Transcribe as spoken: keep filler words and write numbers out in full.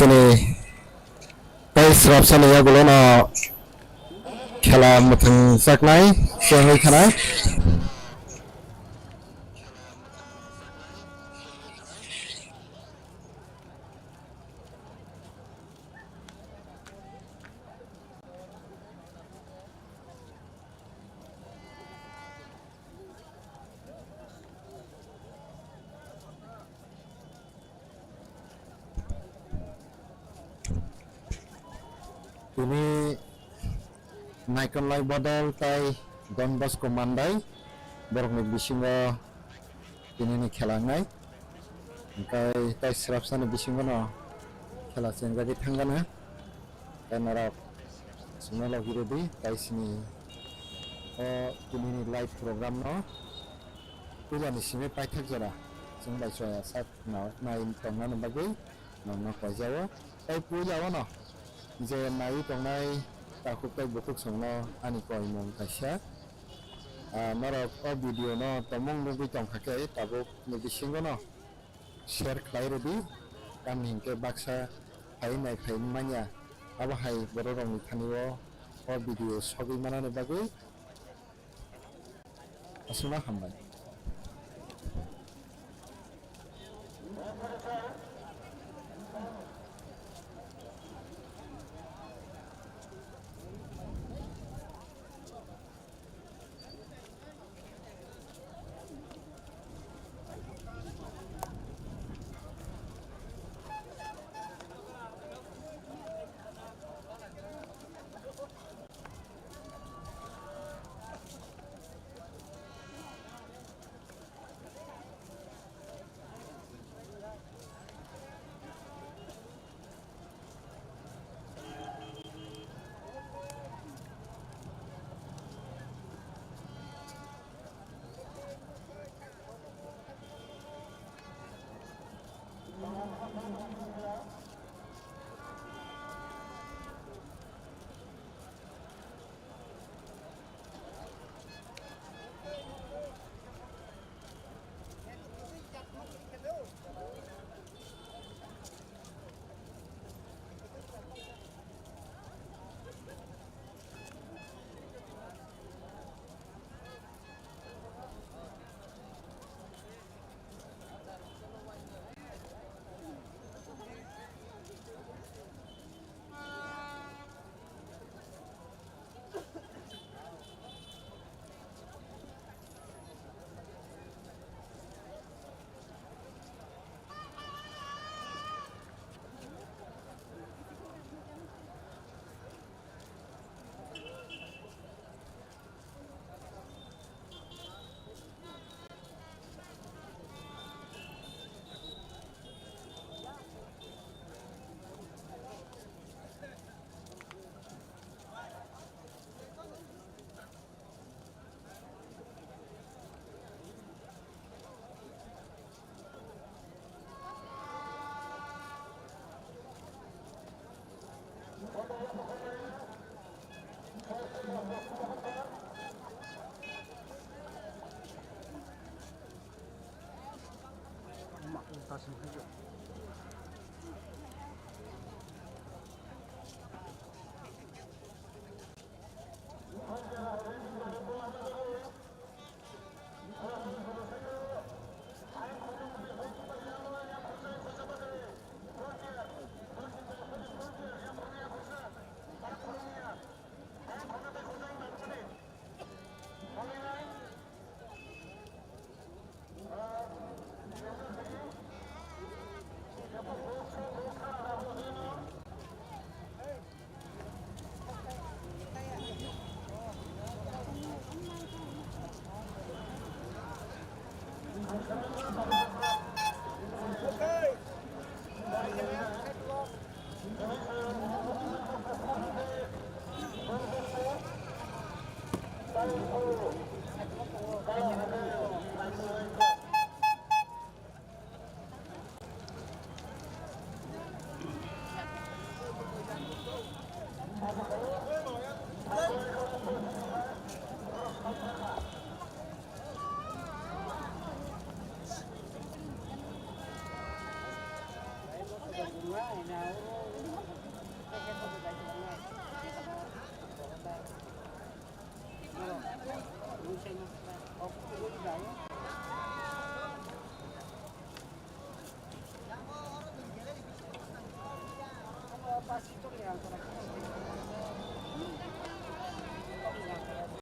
Tini tei swrapsani yagulono khela mwthangjaknai chengwi khanai. Tini Naikonlai Bodol tei Don Bosco Mandai borokni bisingo tinini khela wngnai. Hwnkhe tei swrapsani bisingono khela chengjagwi thangkha na. Tei norok chwngno logi rwdi, tei sini o tinini live program no puila ni simi paithak jora chwng bai chwng sak nai tongnani bagwi norokno koijao. Tei puila o no je naiwi tongnai takhuk tei bukhuk chwngno ani koimung kaisa, ah, norok o video no tomung nugwi tongkha khe tabuk ni bisingo no share khlai rwdi, tamni hinkhe baksa phai nai phai manya, abo hai borok rokni thani o, o video sogwi manani bagwi aswkno hambai.